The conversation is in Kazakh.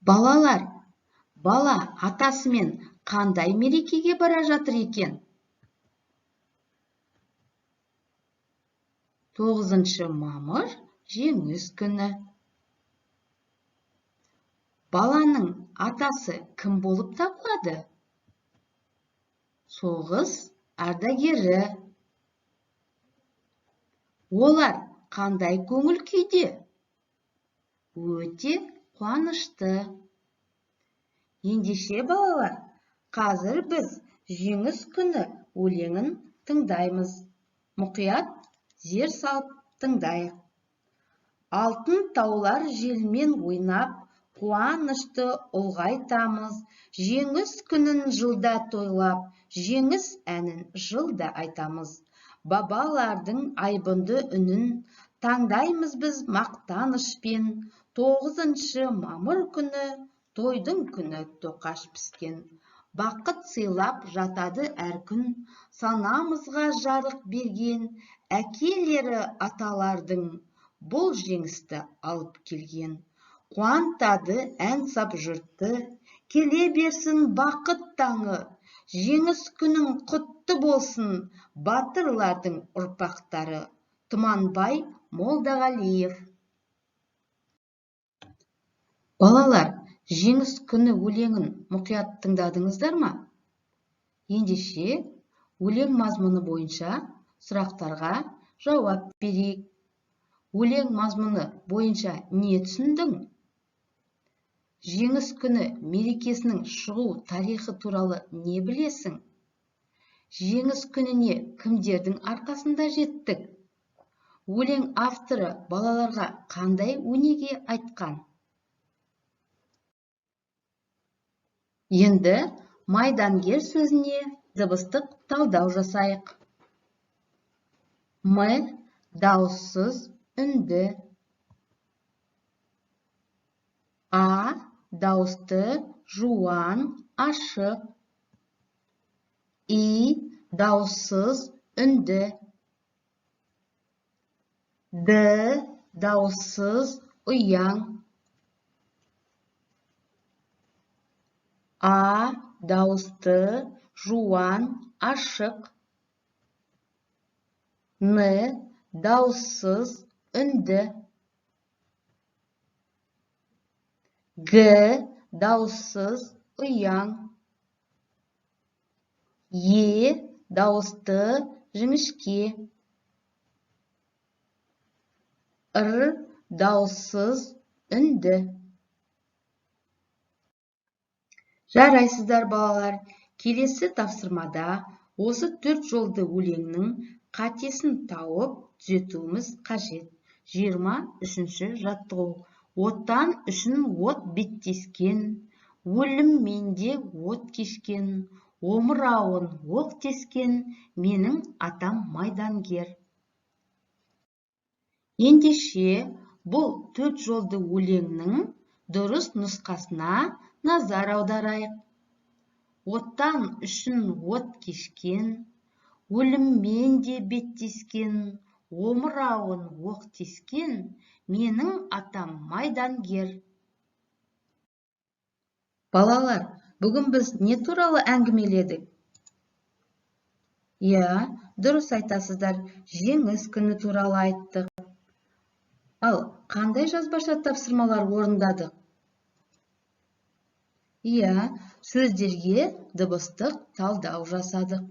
Балалар, бала атасымен қандай мерекеге бара жатыр екен? 9 мамыр жеңіс күні. Баланың атасы кім болып табылады? Соғыс ардагері. Олар қандай көңіл күйде? Өте қуанышты. Ендеше балалар, қазір біз жеңіс күні өлеңін тыңдаймыз. Мұқият зер салып тыңдайық. Алтын таулар желмен ойнап, қуанышты ұлғайтамыз. Жеңіс күнін жылда тойлап, жеңіс әнін жылда айтамыз. Бабалардың айбынды үнін таңдаймыз біз мақтанышпен. 9 мамыр күні, тойдың күні тоқаш піскен. Бақыт сыйлап жатады әр күн, санамызға жарық берген, әкелері аталардың бұл жеңісті алып келген. Қуантады ән сап жұртты, келе берсін бақыт таңы, жеңіс күнің құтты болсын, батырлардың ұрпақтары. Тұманбай Молдағалиев. Балалар, жеңіс күні өлеңін мұқият тыңдадыңыздар ма? Ендеше, өлең мазмұны бойынша сұрақтарға жауап берейік. Өлең мазмұны бойынша не түсіндің? Жеңіс күні мерекесінің шығу тарихы туралы не білесің? Жеңіс күніне кімдердің арқасында жеттік? Өлең авторы балаларға қандай өнеге айтқан? Енді майдангер сөзіне дыбыстық талдау жасайық. М дауыссыз үнді. А дауысты жуан ашық. И дауыссыз үнді. Д дауыссыз ұяң. А дауысты жуан ашық. Н дауыссыз үнді. Г дауыссыз ұяң. Е дауысты жіңішке. Р дауыссыз үнді. Жарайсыздар, балалар. Келесі тапсырмада осы 4 жолды өлеңнің қатесін тауып түзетуіміз қажет. 23-ші жаттығу. Отан үшін от беттескен, өліммен де от кешкен, омырауын оқ тескен, менің атам майдангер. Ендеше, бұл 4 жолды өлеңнің дұрыс нұсқасына назар аударайық. Отан үшін от кешкен, өліммен де беттескен, омырауын оқ тескен, менің атам майдангер. Балалар, бүгін біз не туралы әңгімеледік? Иә, дұрыс айтасыздар, жеңіс күні туралы айттық. Ал қандай жазбаша тапсырмалар орындадық? Иә, сөздерге дыбыстық талдау жасадық.